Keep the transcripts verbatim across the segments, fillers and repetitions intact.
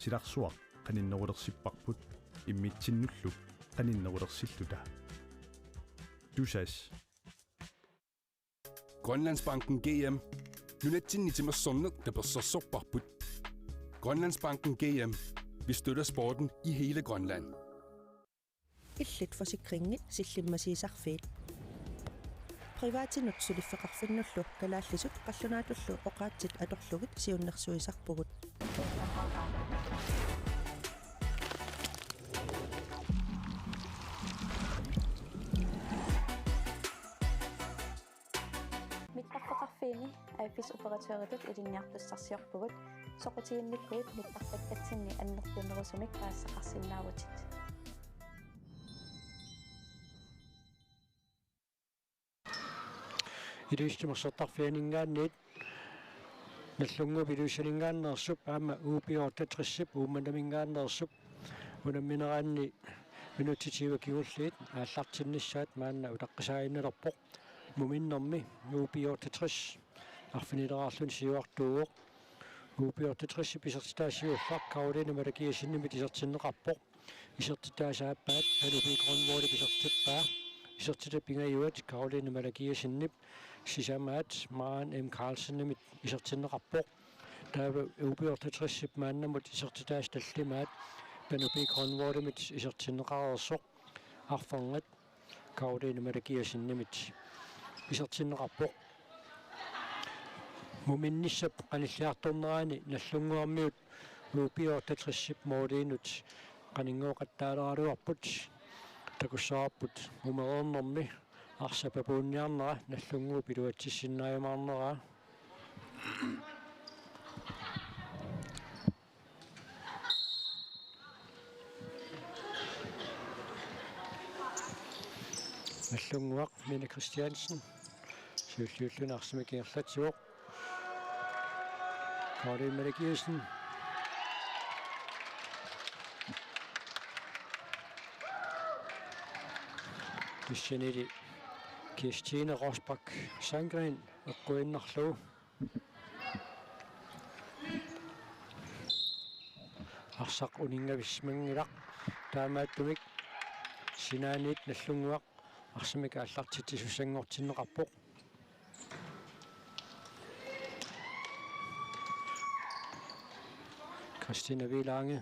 Silarsuaq qaninnerulersipparput immitsinnullu qaninnerulersilluta. Tusass. Grønlandsbanken G M. Nunatsinni timersorneq tapersersorparput. Grønlandsbanken G M. Vi støtter sporten i hele Grønland. Illit forsikringi sillimmasiisarfiit. Privatinut suliffeqarfinnullu kalaallisut qallunaatullu oqaatsit atorlugit siunnersuisarpugut. Mittarfeqarfiini A F S-operatøritut ilinniartussarsiorpugut, soqutiginnikkuit mittarfakkatsinni annertunerusumik paasisaqarsinnaavutit. Ilulissat timersortarfianinngaanniit Nagdlunguup Ilulissaninngaanneersup aamma U B otteogtres-ip Uummannaminngaanneersup unammineraanni minutsit tyve kingulliit aallartinnissaat maanna utaqqisaaginnalerpoq. Muminnermi U B otteogtres arfinileraarluni siuartuuvoq. U B otteogtres-ip isertitaa siulleq Karoline Malakiassenimit isertinneqarpoq. Isertitaasa aappaat Panu P. Grønvoldip isertippaa. Isertitap pingajuat Karoline Malakiassenip sisamaat Maren M. Carlsenimit isertinneqarpoq. Taava U B otteogtres-ip maannamut isertitaasa tallimaat Panu P. Grønvoldimit isertinneqareersoq. Arfernat Karoline Malakiassenimit isertinneqarpoq. Muminnissap qanilliartornerani Nagdlunguarmiut U B otteogtres-ip måliinut qaninngooqattaaleraluarput, takussavarput umereernermi arsap apuunniarnera Nagdlunguup iluatsissinnaajumaarneraa. Nagdlunguaq Mine Christiansen siulliulluni arsamik ingerlatsivoq. Karoline Malakiassen. Tassanili Kirstine Rosbach Sandgreen eqquinnarlugu. Arsaq uninngavissimannginnaq, taamaattumik sinaaniit Nagdlunguaq arsamik aallartitsisussanngortinneqarpoq. Christina Vilange.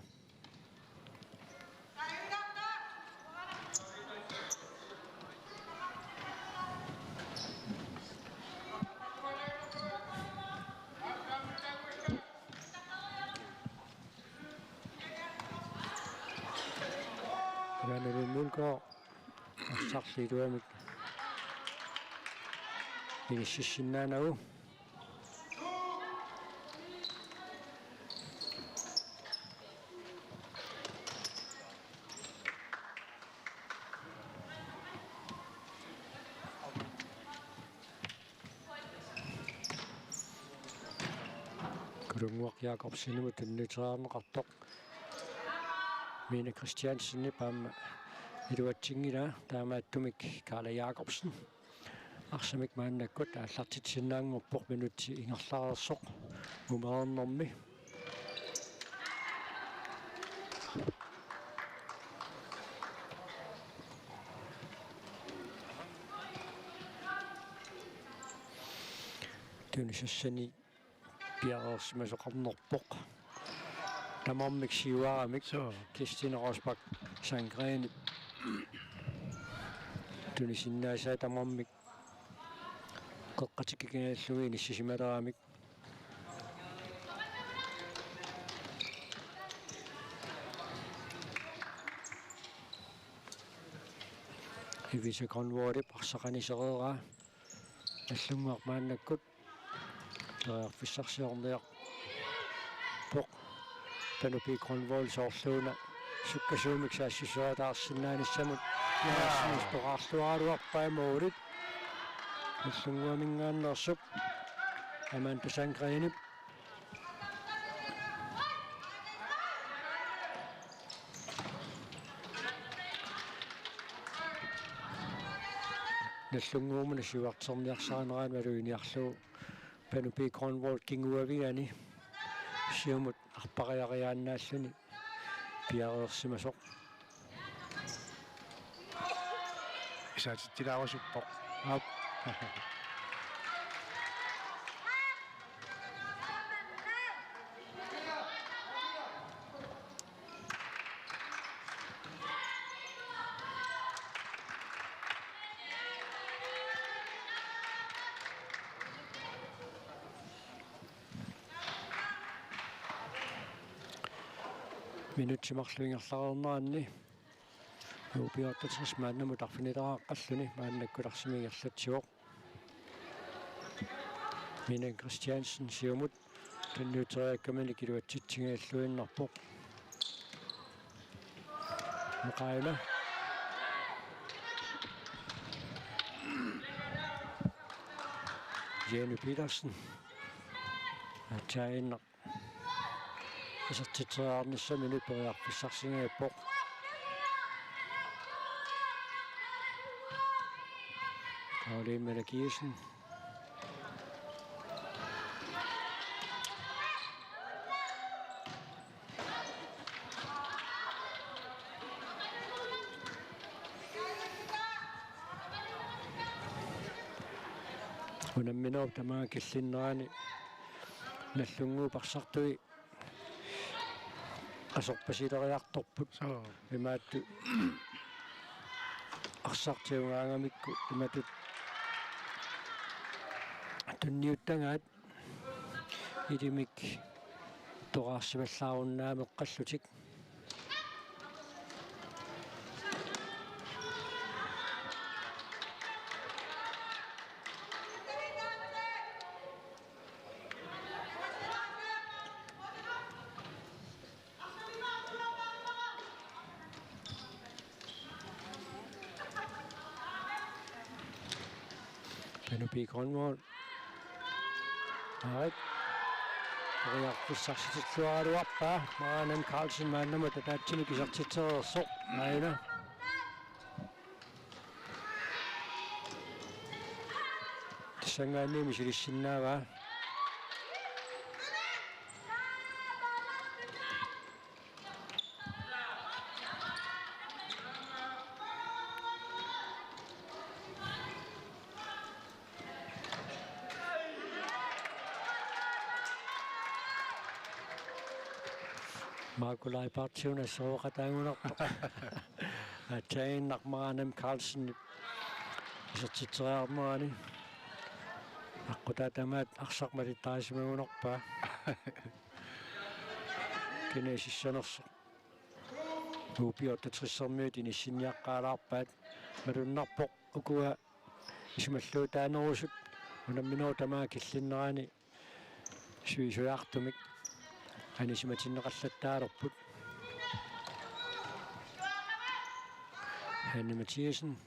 Jan Emil Mølgaard arsarli iluamik inississinnaanagu. Kalunnguaq Jakobsenimut tunniutereerneqartoq. Mine Christiansenip aamma iluatsinngilaa, taamaattumik Karla Jakobsen arsamik maannakkut aallartitsisinnaanngorpoq, minutsi ingerlareersoq umereernermi. Tunisassani piareersimasoqarnerpoq. Tamarmik siuaramik. Suu. Kirstine Rosbach Sandgreenip tunisinnaasaa tamarmik qeqqatikkikingallugit inissisimalermata. Evita Grønvoldip arsaq anisereeraa. Nagdlunguaq maannakkut periarfissarsiorniarpoq. Panu P. Grønvold soorluuna sukkasuumik saassusseriataarsinnaanissamut Jaa. Rasmus poqarluaraluarpaa målit. Nagdlunguaminngaanneersup Amanda Sandgreenip. Nagdlunguup una siuarterniarsarinerani maluginiarlugu Panu P. Grønvold kinguavigani siumut arpa Pariariaannaalluni piareersimasoq. Isaatitsilaarusupput. Aap. Minutsit marluk ingerlareerneranni U B otteogtres maannamut arfinileraqqalluni maannakkut arsaq ingerlatsivoq. Minan Christiansen siumut tunniuteriakkaminik iluatsitsinngilluinnarpoq. Maqaajuna. Jenny Petersen. Aatsaannaq isertitseriarnissaminut periarfissarsinngippoq. Karoline Malakiassen. Unamminerup tamaanga killinnerani Nagdlunguup arsartui asorpasileriartorput. Soo. Imaattoq arsartiugaangamikku imatut tunniuttagaat ilimik toraarsivallaarunnaammeqqallutik. Benny P. Grønvold. Arit. Periarfissarsitilluaraluarpaa. Marianne M. Carlsen maannamut ataatsimik isertitsereersoq. Aina. Tassanngaanniit misilissinnaavaa. Marco Leibartsen assorsuaqataagunarpoq. Aatsaannaq Marianne M. Carlsen isertitseriarnerani. Aqqutaa tamaat arsaq malittarissimagunarpaa. Kina isissanersoq. U B otteogtressermiut inissinniaqqaalaarpaat. Malunnarpoq ukua isumalluutaanerusut unamminerup tamaanga killinnerani suisujaartumik anisimatinneqallattaalerput. Hanne Mathiassen.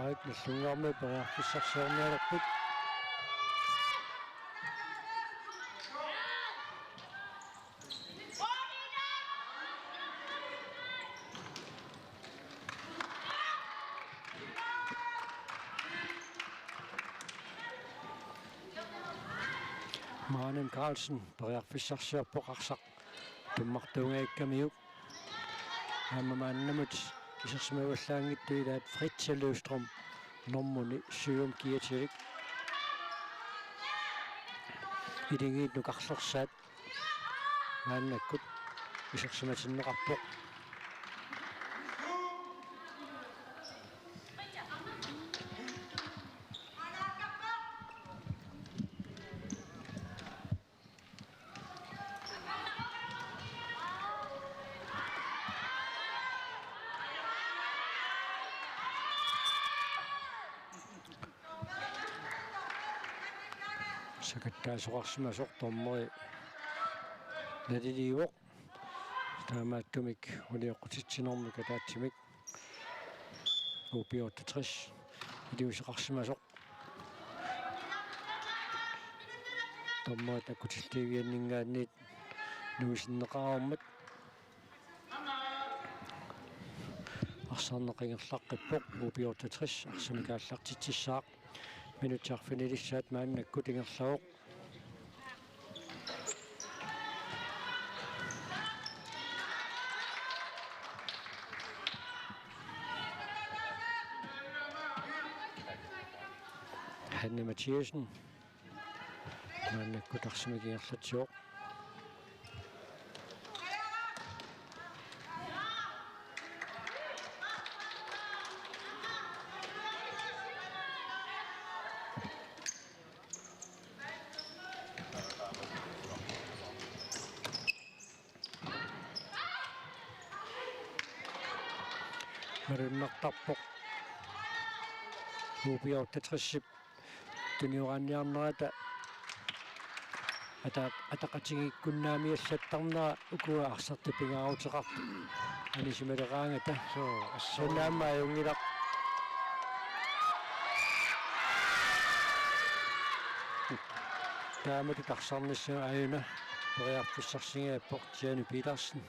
Arit, Nagdlunguarmiut periarfissarsiornialerput. Marianne M. Carlsen periarfissarsiorpoq arsaq tummartuungajakkamiuk. Aamma maannamut isersimaguallaanngitsoq ilaat Fritze Løvstrøm normuni syvimi kiatilik. Ilingiit nukarlersaat maannakkut isersimatinneqarpoq. Sakattaasoqarsimasoq dommeri naliliivoq. Taamaattumik unioqqutitsinermik ataatsimik U B otteogtres Tiuseqarsimasoq. Dommerit akkutilliivianninngaanniit nuisinneqarmat. Arsarneq ingerlaqqippoq, U B otteogtres arsamik aallartitsissaaq. Minutsit arfinilissaat maannakkut ingerlavoq. Hanne Mathiassen. Maannakkut arsamik ingerlatsivoq. Malunnartarpoq U B otteogtresip tunioraanniarnerata ata-, ataqatigiikkunnaamiallattarnera ukua arsartut pingaaruteqartut anisimaleraangata. Suu, assut. Taanna aamma ajunngilaq. Taamatut arsarnissaa aajuna periarfissarsinngaarpoq Jenny Petersen.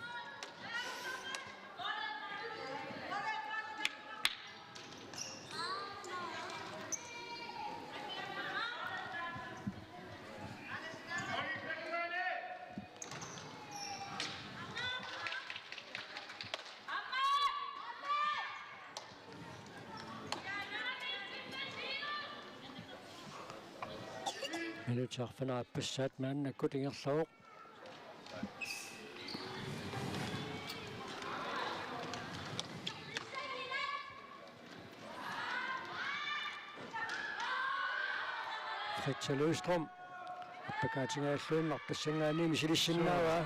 Minutsit arfineq-aappassaat maannakkut ingerlavoq. Fritz Løvstrøm. Appakaatingaalluinnarpoq tassanngaanniit misilissinnaavaa.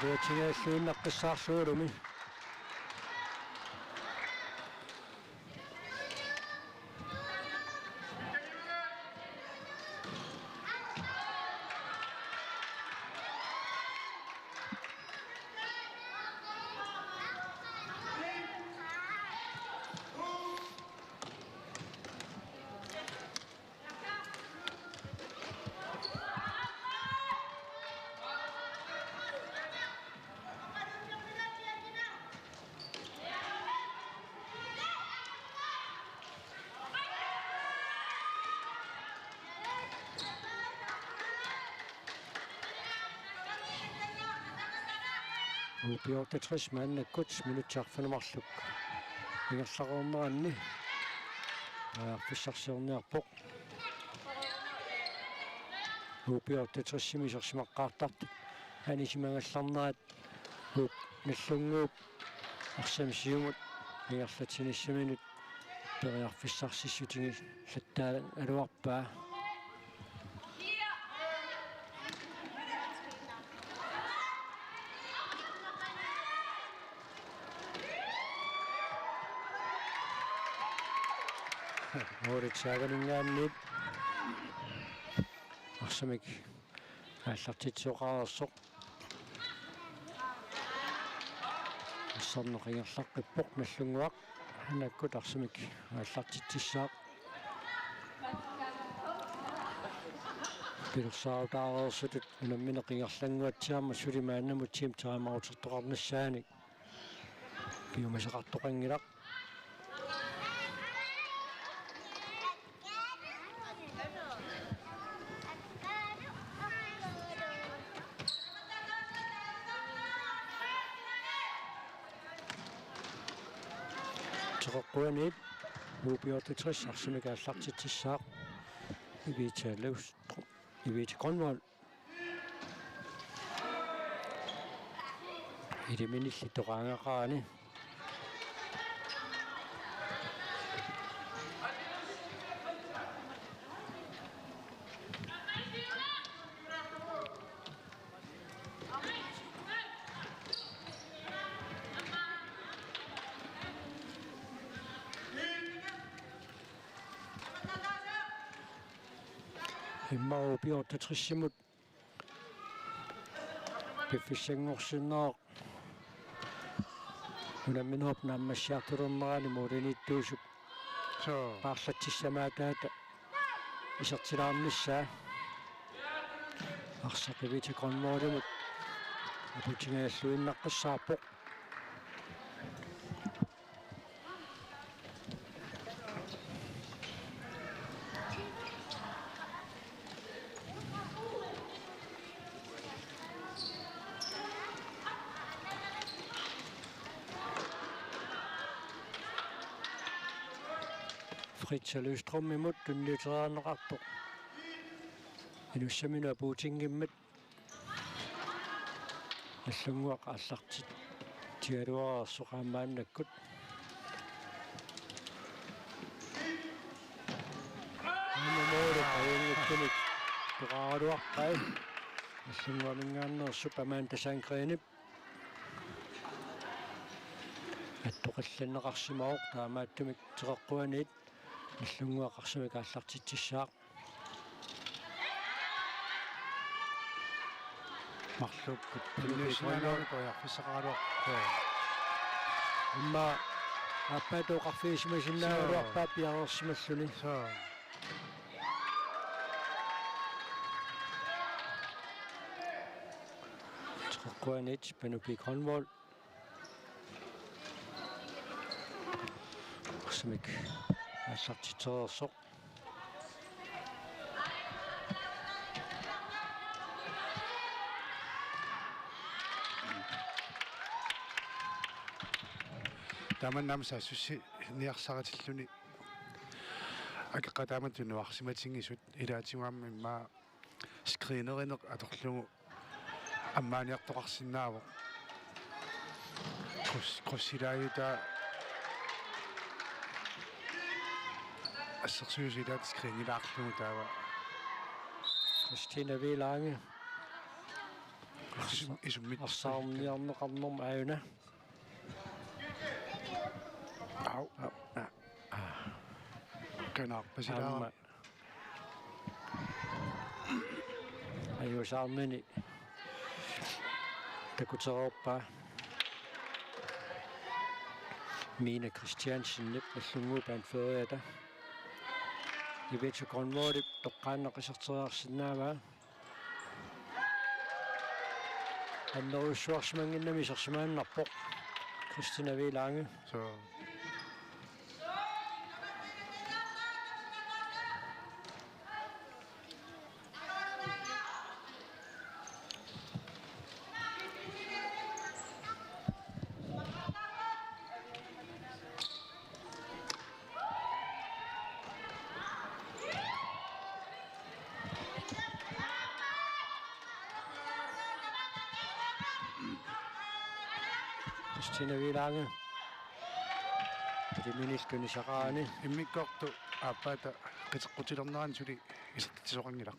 Iluatingaalluinnaqqissaarlugulumi. U B otteogtres maannakkut minutsit arfineq-marluk ingerlareerneranni periarfissarsiorniarpoq. U B otteogtresimi isersimaqqaartartut anisimagallarnerat U P Nagdlunguup arsamik siumut ingerlatsinissaminut periarfissarsissutigilattaaraluarpaa. Moritz Hageningaanniit arsamik aallartitsisoqareersoq. Arsarneq ingerlaqqippoq, Nagdlunguaq maannakkut arsamik aallartitsissaaq. Pilersaarutaareersutut unammineq ingerlannguatsiarmat suli maannamut timeoutertoqarnissaanik piumasaqartoqanngilaq. Teqeqquaniit U B otteogtres arsamik aallartitsissaaq. Evita Løvstrøm, Evita Grønvold. Iliminilli toqaangaqarani. Immaqa U B otteogtresimut piffissanngorsinnaasoq unamminerup naammassiartulernerani målimiittuusup Suu. Paarlatsissamaataata isertilaarnissaa. Arsaq Ivica Grønvoldimut aputingajalluinnaqqissaarpoq. Fritz Løvstrømimut tunniuteriarneqartoq. Inussaminnut apuutinngimmat Nagdlunguaq aallartitsigaluareersoq aamma maannakkut. Aamma måli ajunngitsumik toqaraluarpai. Nagdlunguaminngaanneersup Amanda Sandgrenip attoqallanneqarsimavoq, taamaattumik Teqeqquaniit Nagdlunguaq arsamik aallartitsissaaq. Marluupput. Tunniussimanermut periarfissaqaraluarpoq. Aamma aappaata oqarfigisimasinnaagaluarpaa piareersimalluni. Suu. Teqeqquaniit Panu P. Grønvold. Arsamik aallartitsereersoq. Tamanna aamma saassussiniarsaritilluni akeqqaat taamatut nuarsimatingisut ilaatigut aamma immaqa screenerineq atorlugu ammaaniartoqarsinnaavoq. Krus-, krydsilaajutaa assersuisut ilaat screenilaarlugu taava. Christina V. Lange. Isum-, isummitsoq. Arsaarniarneqarnermut aajuna. Au. Au. Kanaarpasilaarami. Aamma ajuusaarnini takutereerpaa Mina Christiansenip Nagdlunguup anføreriata. Ivica Grønvoldip toqqaannaq iserteriarsinnaavaa. Annerujussuarsimannginnami isersimaannarpoq Christina V. Lange. Suu. Christina V. Lange. Tiliminillu tunisaqarani. Immikkoortoq aappaata qiteqqutilernerani suli isertitsisoqanngilaq.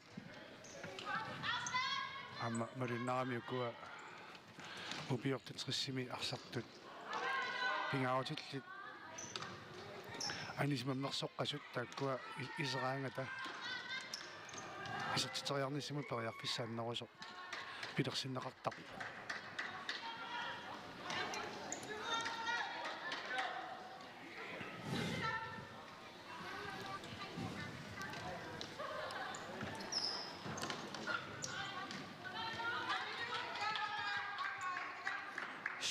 Aamma malunnarami ukua ukiortut tressimi arsartut pingaarutillit anisimammersoqqasut taakkua i-, iseraangata isertitseriarnissamut periarfissaannerusoq pilersinneqartarpoq.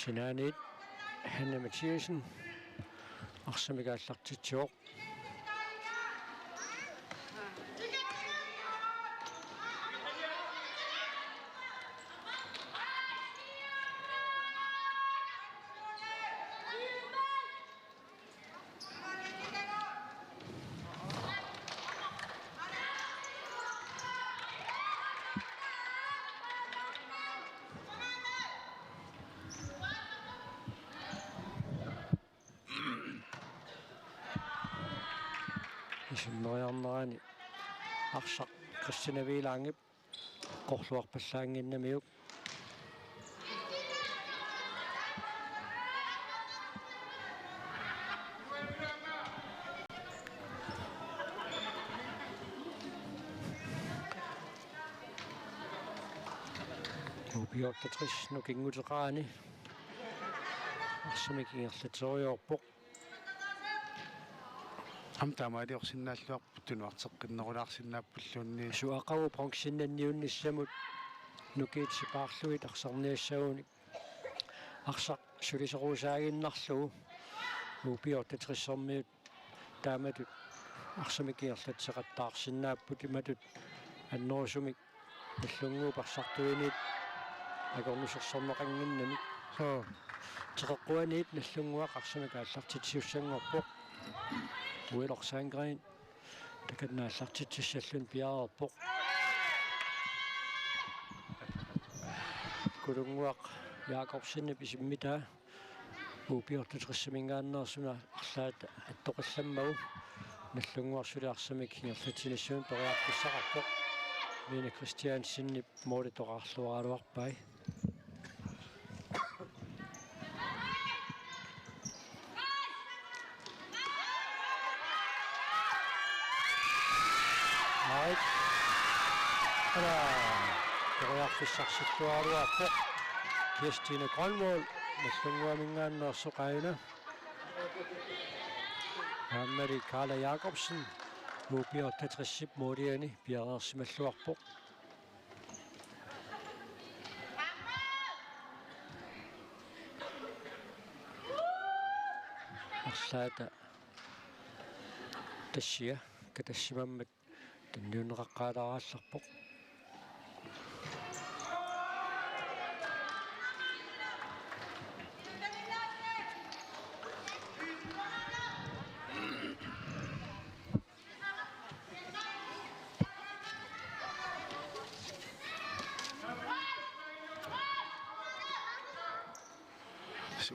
Sinaaniit Hanne Mathiassen arsamik aallartitsivoq. Isumeriarnerani arsaq Christina V. Langep qorluarpallaannginnamiuk. Ukiorta tres nukinguteqarani arsamik ingerlatseriarpoq. Aamma taamaaliorsinnaalluarput tunuarteqqinnerulaarsinnaappulluunniit. Suaqagu bronzenianniunnissamut nukiit sipaarlugit arsarniassagunik arsaq sulisorusaaginnarlugu U B otteogtressermiut taamatut arsamik ingerlatseqattaarsinnaapput imatut annerusumik Nagdlunguup arsartuiniit akornusersorneqannginnamik. Soo. Teqeqquaniit Nagdlunguaq arsamik aallartitsisussanngorpoq. Uiloq Sandgreen takanna aallartitsissalluni piareerpoq. Kulunnguaq Jakobsenip isimmitaa U B otteogtresiminngaanneersuna arlaat attoqallammagu Nagdlunguaq suli arsamik ingerlatsinissamut periarfissaqarpoq. Mine Christiansenip måli toqqarluaraluarpai. Right. Ala. Periarfissarsilluaraluarpoq. Kirstine Grønvold, Nagdlunguaminngaanneersoq aajuna. Aammali Karla Jakobsen, U B otteogtresip måliani piareersimalluarpoq. Arlaata tassia katassimammat tunniunneqaqqaalaarallarpoq.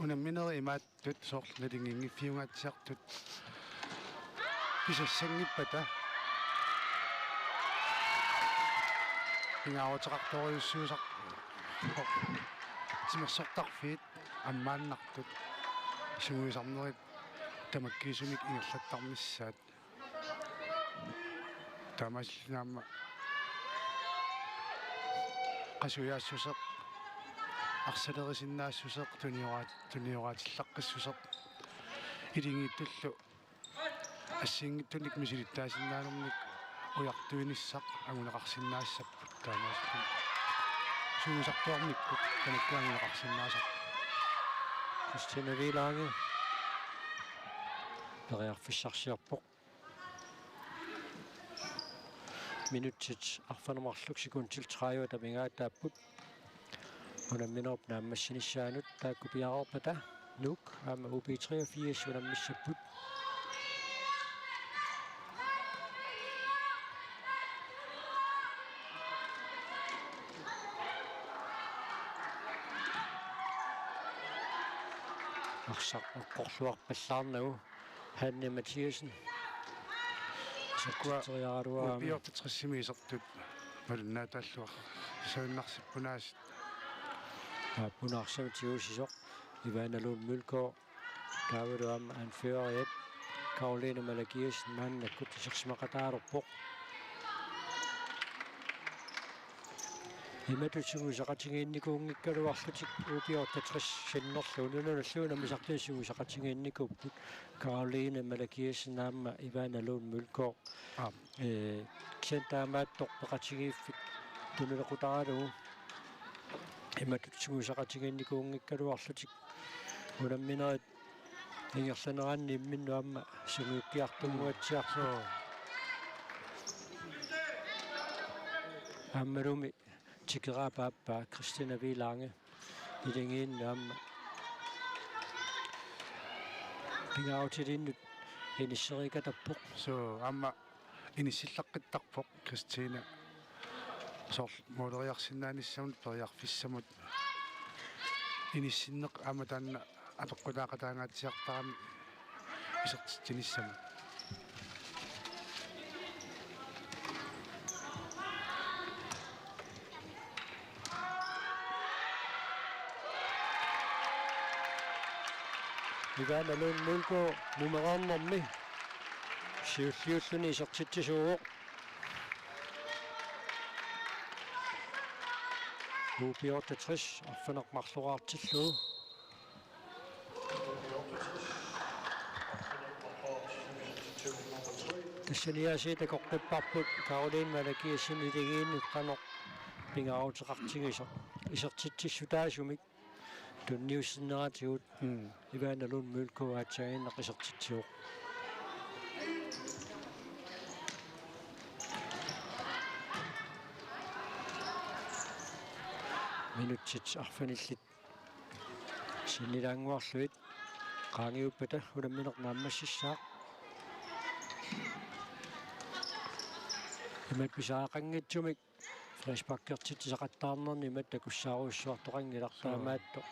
Unamminerit imaattut soorlu nalinginngiffiungaatsiartut pisassanngippata pingaaruteqartorujussuusarpoq timersortarfiit ammaannartut sungiusarnerit tamakkiisumik ingerlattarnissaat. Taamaasilluni aamma qasujaassuseq, arsalerisinnaassutseq, tunioraat-, tunioraatsillaqqissuseq, ilingiittullu assigiinngitsunik misilittaasinnaanermik ujartuinissaq anguneqarsinnaassapput taamaasilluni. Sungiusartuarnikkut tamakku anguneqarsinnaasarput. Christine Wielange periarfissarsiorpoq. Minutsit arfineq marluk sekundit tredive tamingaataapput. Unamminerup naammassinissaanut taakku piareerpata Nuuk aamma U B treogfirs unammissapput. Arsaq eqqorluarpallaarnagu. Hanne Mathiassen. Ukua teriaraluarami. U B otteogtresimi isertut malunnaataalluarsinnaarsippunaasut. Aappunarsamut tigusisoq Ivana Lund Mølgaard. Taavalu aamma anføreriat Karoline Malakiassen maannakkut isersimaqataalerpoq. Imatut sungiusaqatigiinnikuunngikkaluarlutik U B otteogtres sinnerlugu nunanullu unammisartuni sungiusaqatigiinnikuupput Karoline Malakiassen aamma Ivana Lund Mølgaard. Aap. Ee, kisianni taamaattoq peqatigiiffik tunulequtaralugu imatut sungiusaqatigiinnikuunngikkaluarlutik unamminerit ingerlaneranni imminnut aamma sungiukkiartunnguatsiarpoq. Aammalumi tikeraap aappaa Christina Wielange ilingiinnut aamma pingaarutiliinnut inissereeqatappoq. Suu, aamma inissillaqqittarpoq Christina. Soorlu måleriarsinnaanissamut periarfissamut inissinneq aamma taanna apeqqutaaqataangaatsiartarami isertitsinissamut. Ivana Lund Mølgaard numereernermi siulliulluni isertitsisuuvoq. U B otteogtres arfineq-marloraartillugu. Saniasi takoqqipparput Karoline Malakiassen iligiinnut qanoq pingaaruteqartigisoq. Isertitsissutaasumik tunniussinneratigut. Mm. Ivana Lund Mølgaard aatsaannguaq isertitsivoq. Minutsit arfinillit sinnilaannguarlugit qaangiuppata unammineq naammassissaaq. Imatut pisariaqanngitsumik frisparkertitsisaqattaarnerni imatut takussaarujussuartoqanngilaq. Suu. Taamaattoq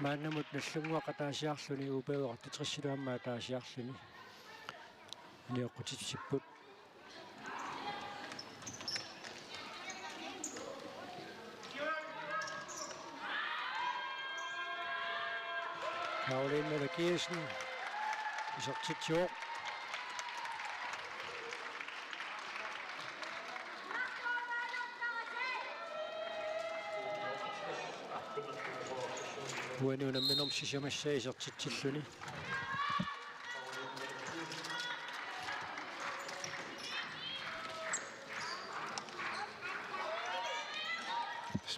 maannamut Nagdlunguaq ataasiarluni U B otteogtresilu aamma ataasiarluni nioqqutitsipput. Karoline Malakiassen isertitsivoq. Uani unamminermi sisamassaa isertitsilluni.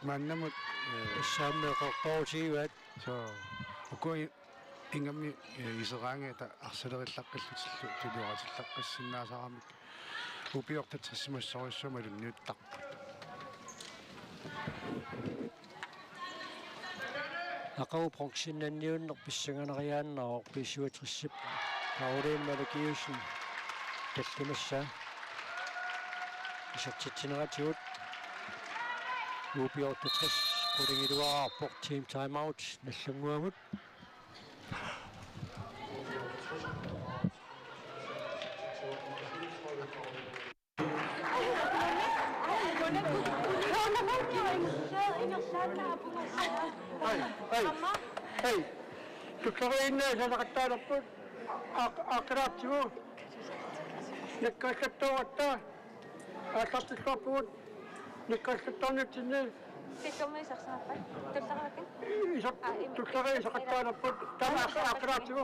Maannamut, eh, saammi eqqortorutigivaat. Suu, uku ingammik, eh, iseraangatta arsalerillaqqillutillu tulioratillaqqissinnaasarami. U B otteogtresip massorujussuarmik ilinniuttarput. Aqagu bronzennanniunneq pissanganariaannarpoq B syvogtresip Karoline Malakiassen tallimassaa. Isertitsineratigut U B otteogtres qulingiluaarpoq. Team timeout Nagdlunguamut. Hej, hej, hej. Tulleriinnaq isertitsissaqattaalerput. Aq-, aqqilaatsigu. Nikkalluttuaratta. Aallartilluarpugut. Nikkalluttuarnitsinni. Tikkammi isersimappat. Tulleriikka. Iser-, aa, im-, tulleriinnaq isertitsissaqattaalerput. Taava aq-, aqqilaatsigu.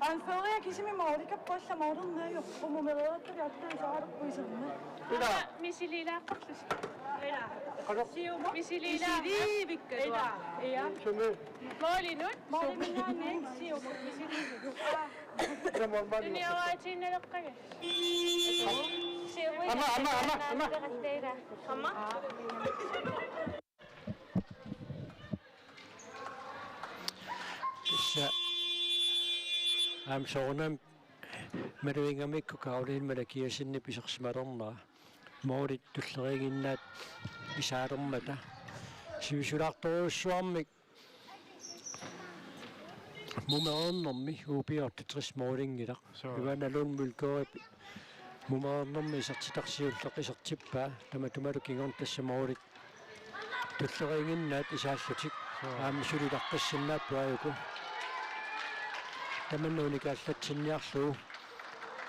Anfører kisimi målika pulla målunnaaju. Umumereertali atta isaarup puiserma. Ila. Misiliilaaqqorlusi. Ila. Qanoq? Siumut. Misiliilaa. Misiliivikka. Ila. Ia. Sumi. Målinut. Måliminngaanniit siumut misiliivikka. Ila målmandi. Tunioraatinnereqqaga. Siumut. Ama, ama, ama, ama. Ama. Tassa aamma soorunami malugigamikku Karoline Malakiassenip isersimalernera. Målit tulleriinnginnaat isaalermata. Sivisulaartorujussuarmik mumereernermi U B otteogtres målinngilaq. Suu. Ivana Lund Mølgaardip mumereernermi isertitaq siulleq isertippaa. Tamatumalu kingorna tassa målit tulleriinnginnaat isaallutik. Suu. Aamma suli ilaqqissinnaapput aajuku. Tamanna unikaallatsinniarlugu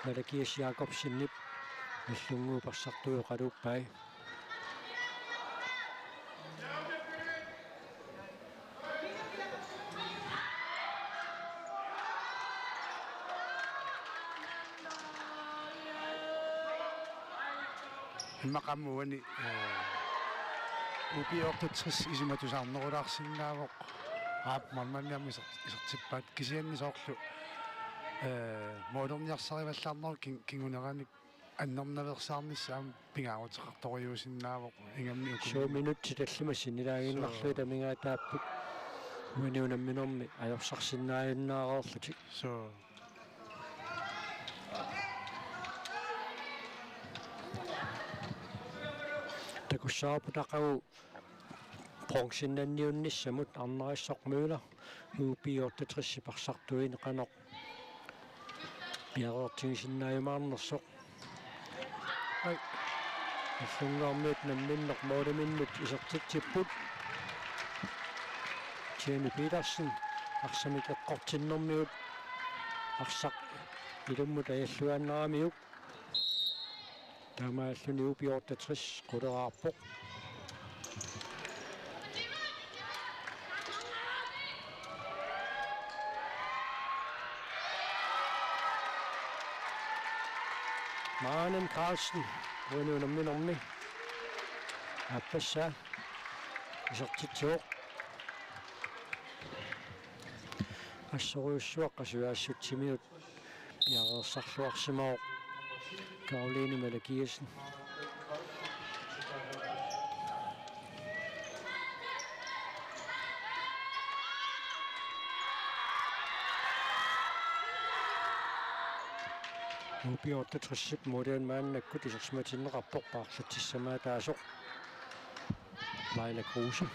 Malakias Jakobsenip Nagdlunguup arsartuup oqaluuppai. Immaqa aamma uani, eh, U B otteogtres isumatusaarnerulaarsinnaavoq. Aap, målmandi aamma iser-, isertippaat kisianni soorlu, eh, målerniarsarivallaarnerup kin-, kinguneranik annernaveersaarnissaq aamma pingaaruteqartorujussuusinnaavoq ingammik uku. Suu, minutsit tallimat sinnilaaginnarlugit. Suu. Amigaataapput uani unamminermi ajorsarsinnaajunnaareerlutik. Suu. Takussavarput aqagu bronzennanniunnissamut Arnarissormiuna U B otteogtresip arsartuinik qanoq piareertigisinnaajumaarnersoq. Ai. Nagdlunguarmiut namminneq måliminnut isertitsipput. Jenny Petersen arsamik eqqortinnermigut arsaq ilummut ajalluaannaramiuk. Taamaalilluni U B otteogtres quleraarpoq. Maanen Carlsen, uani unamminermi aappassaa isertitsivoq. Assorujussuaq qasujaassutsimiut piareersarluarsimavoq Karoline Malakiassen. U B otteogtresip måliani maannakkut isersimatinneqarpoq paarlatsissamaataasoq Laila Kruse.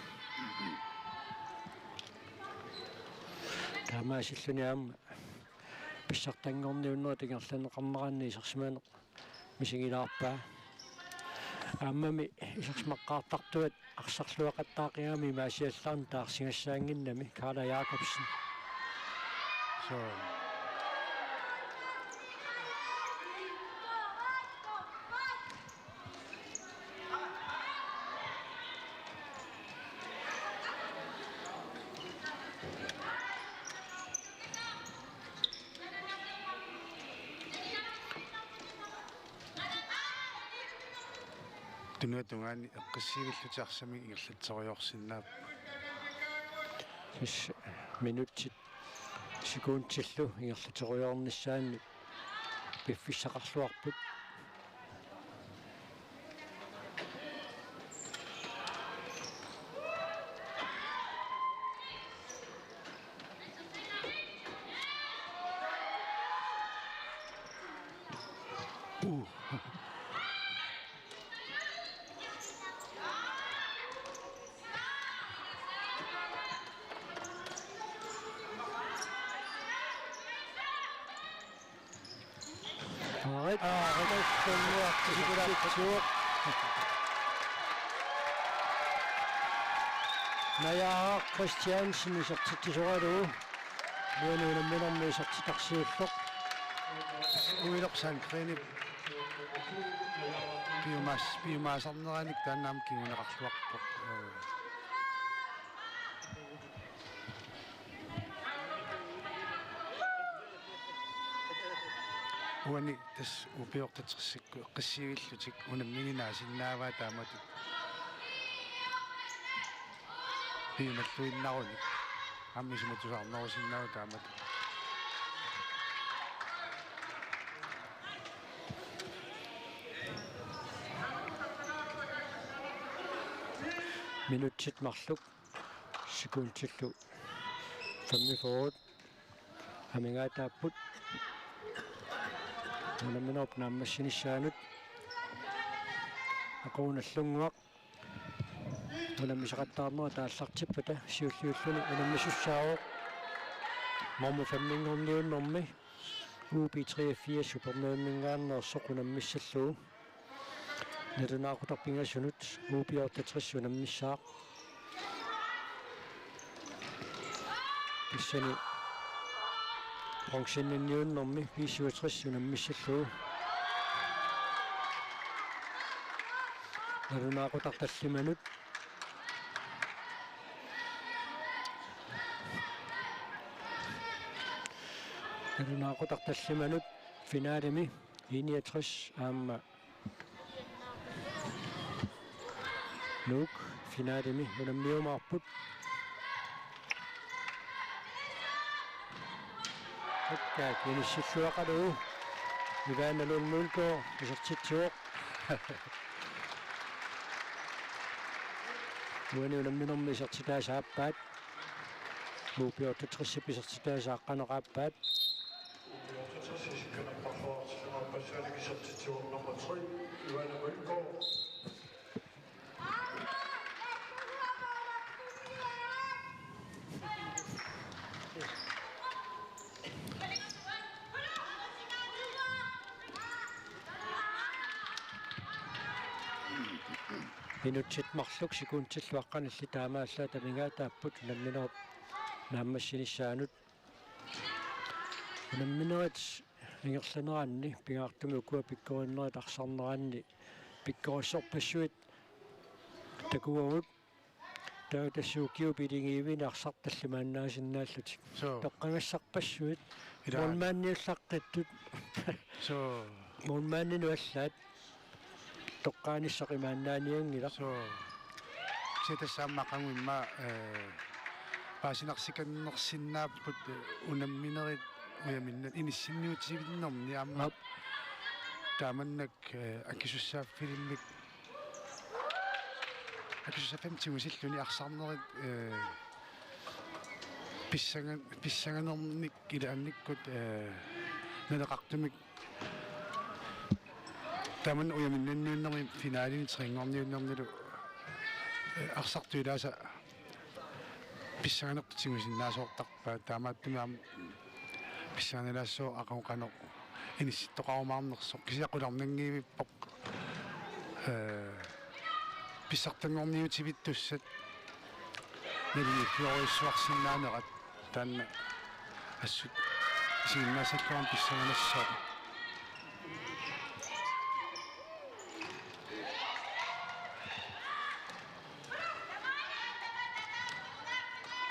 Taamaasilluni aamma pissartanngorniunnerit ingerlanneqarneranni isersimaneq misigilaarpaa. Aammami isersimaqqaartartuat arsarluaqattaaqigami imaasiallaarneq taarsigassaannginnami. Karla Jakobsen. So. Tunuatungaani eqqissivillutik arsamik ingerlatseriorsinnaapput. Sis minutsit sekundillu ingerlatseriornissaannut piffissaqarluarput. Uh. Aarit. Aarit. Naja Christiansen isertitsisoralugu. Uani unamminermi isertitaq siulleq. Uiloq Sandgrenip piumaas-, piumaasarneranik taanna aamma kinguneqarluarpoq. Uani tassa U B otteogtresikkut eqqissivillutik unammigineq asinnaavaa taamatut. Piumalluinnarunik aamma isumatusaarnerusinnaavoq taamatut. Minutsit marluk sekundillu femogfyrre amigaataapput. Unamminerup naammassinissaanut. Aquup nallunnguaq unammisaqattaarnera taallartippata siulliulluni unammisussaavoq. Nummer femminngorniunnermi U B treogfirs Upernavimminngaanneersoq unammissallugu. Nalunaaqutaq pingasunut U B otteogtres unammissaaq. Tassani bronzenniunnermi B syvogtres unammissallugu. Nalunaaqutaq tallimanut. Nalunaaqutaq tallimanut finalemi I niogtres aamma Nuuk finalemi unammiumaarput. Akka inissilluaqalu Ivana Lund Mølgaard isertitsivoq. Uani unamminermi isertitaasa aappaat. U B otteogtresip isertitaasa aqqaneq aappaat. Minutsit marluk sekundillu aqqanillit taamaallaat amigaataapput unamminerup naammassinissaanut. Unamminerit ingerlaneranni pingaartumik ukua pikkorinnerit arsarneranni pikkorissorpassuit takuagut. Taava tassa ukiut pilingiivini arsartut tallimaannaasinnaallutik. Suu. Toqqagassarpassuit. Ilaa. Målmandiullaqqittut. Suu. Målmandinut allaat toqqaanissaq imaannaanianngilaq. Suu. Kisianni tassa aamma aqagu immaqa, eh, paasinarsikannersinnaapput, eh, unamminerit ujaminna-, inissinniutivinnerni aamma. Aap. Taamannak, eh, akisussaaffilimmik akisussaaffimmik tigusilluni arsarnerit, eh, pissanga-, pissanganernik ilaannikkut, eh, naleqartumik tamanna ujaminnanniunnermi finalini trinngorniunnermilu, eh, arsartut ilaasa pissanganertut tigusinnaasoortarpaat, taamaattumik aamma pissanganalaassaaq aqagu qanoq inissittoqarumaarnersoq, kisianni qularnanngivippoq, eh, pissartanngorniutivittussat nalunngilluarujussuarsinnaanerat, taanna assut isiginnaassallugu aamma pissanganassaaq.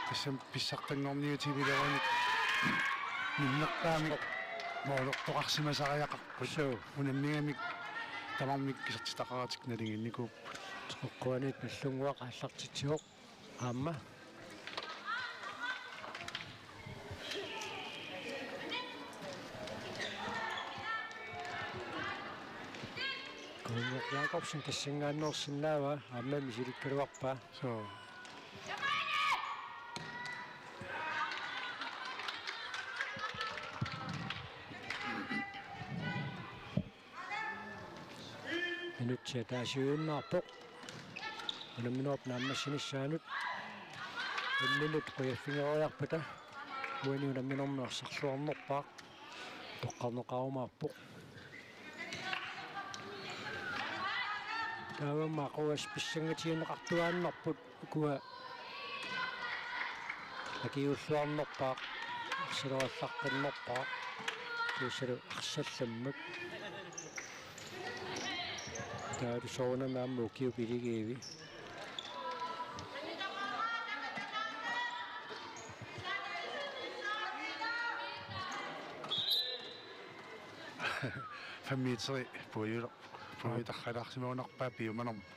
Tassami pissartanngorniutivileruni minnerpaamik målertoqarsimasariaqarput. Suu. Unammigamik tamarmik isertitaqaratik nalinginnikuupput. Teqeqquaniit Nagdlunguaq aallartitsivoq aamma. Kunnguaq Jakobsen tassanngaanneersinnaavaa, aamma misilikkaluarpaa. Suu. Minutsit ataasiinnarpoq unamminerup naammassinissaanut. Imminnut qujaffigereerpata uani unamminermi arsarluarnerpaaq toqqarneqarumaarpoq. Taavami aqagu assut pissangatigineqartuaannarput, ukua akiuulluarnerpaaq, arsalerallaqqinnerpaaq, kiisalu arsallammak. Taavalu soorunami aamma ukiup iligiivi. Fem meteri puiuler-, puiutarralaarsimagunarpaa piumanermut.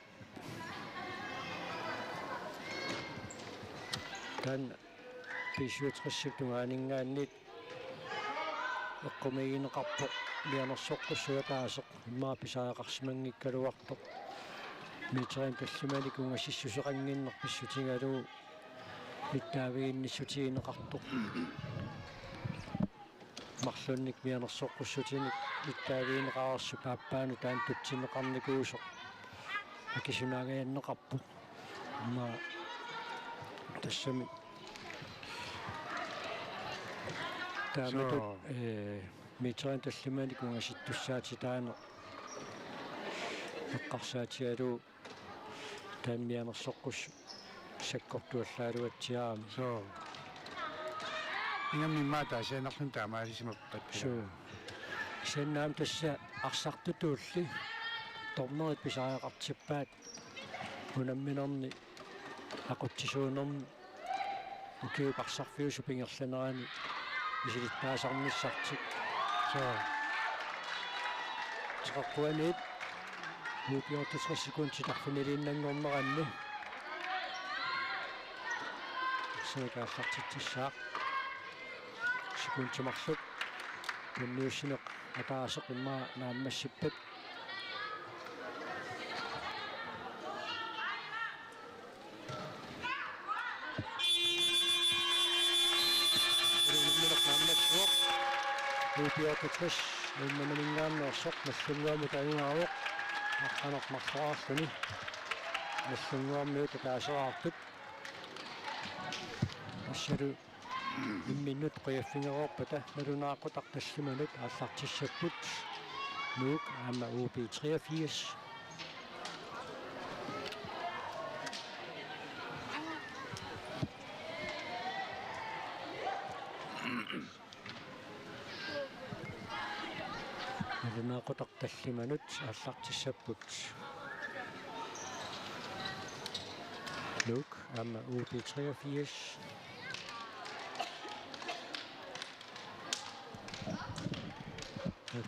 Taanna B syvogtres-ip tungaaninngaanniit eqqumiigineqarpoq mianersoqqussuup ataaseq, immaqa pisariaqarsimanngikkaluartoq. Meterinik tallimanik ungasissuseqannginneq pissutigalugu nittaaviginnissutigineqartoq. Marlunnik mianersoqqussutinik nittaavigineqareersoq aappaanut taanna tutsinneqarnikuusoq akisunaagajanneqarpoq. Aamma tassami taamatut, suu, eh, meterinik tallimanik ungasittussaatitaaneq eqqarsaatigalugu taanna mianersoqqussuseq sakkortuallaaluatsiarami. Suu. Ingammik immaqa ataasiinnarluni taamaalisimappat. Suu. Kisianni aamma tassa arsartutulli dommerit pisariaqartippaat unamminerni aqutsisuunermi ukiup arsarfiusup ingerlanerani misilittaasarnissartik. Suu. Teqeqquaniit U B otteogtres sekundit arfiniliinnanngorneranni. Suu aallartitsissaaq. Sekundit marluk tunniussineq ataaseq immaqa naammassippat. Unammineq naammassivoq. U B otteogtres unamminerminngaanneersoq Nagdlunguamut ajugaavoq. Aqqaneq-marloraarluni Nagdlunguarmiut ataaseraartut. Assalu imminnut qujaffigereerpata nalunaaqutaq tallimanut aallartissapput. Nuuk aamma U B treogfirs. Nalunaaqutaq tallimanut aallartissapput. Nuuk aamma U B treogfirs.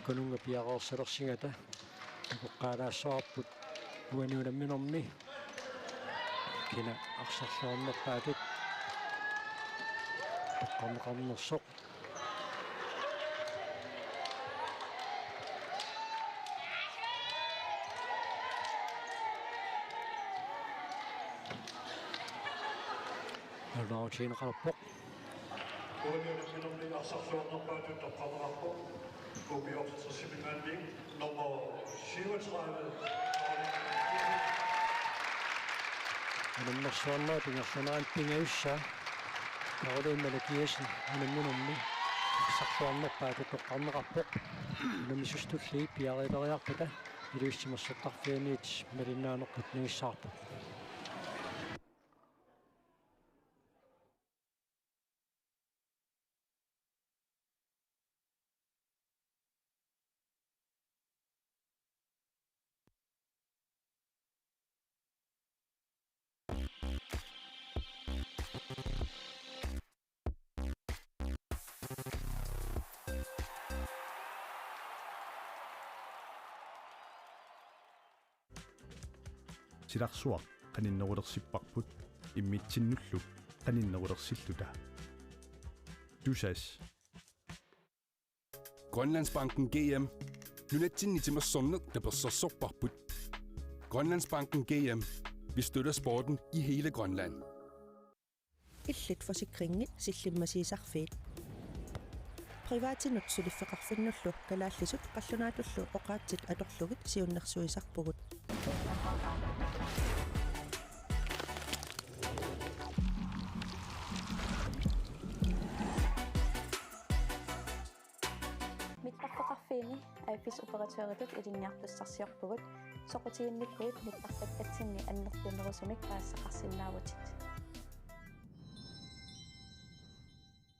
Kununnga piareersalersigata takoqqaalaassavarput uani unamminermi. Kina arsarluarnerpaatut toqqarneqarnersoq. Nalunaarutigineqalerpoq. Uani unamminermi arsarluarnerpaatut toqqarneqarpoq. K B otteogtresiminngaanniit nummer syvogtredive. Unammersuarnerup ingerlanerani pingajussaa Karoline Malakiassen unamminermi arsarluarnerpaatut toqqarneqarpoq. Unammisut tulliit piareeriarpata Ilulissat Timersortarfianiit malinnaanerput nangissavarput. Silarsuaq qaninnerulersipparput immitsinnullu qaninnerulersilluta. Tusass. Grønlandsbanken G M. Nunatsinni timersorneq tapersersorparput. Grønlandsbanken G M. Vi støtter sporten i hele Grønland. Illit Forsikringit Sillimmasiisarfiit. Privatinut suliffeqarfinnullu kalaallisut qallunaatullu oqaatsit atorlugit siunnersuisarpugut. Mittarfeqarfiini A F S-operatøritut ilinniartussarsiorpugut. Soqutiginnikkuit mittarfakkatsinnit annertunerusumik paasisaqarsinnaavutit.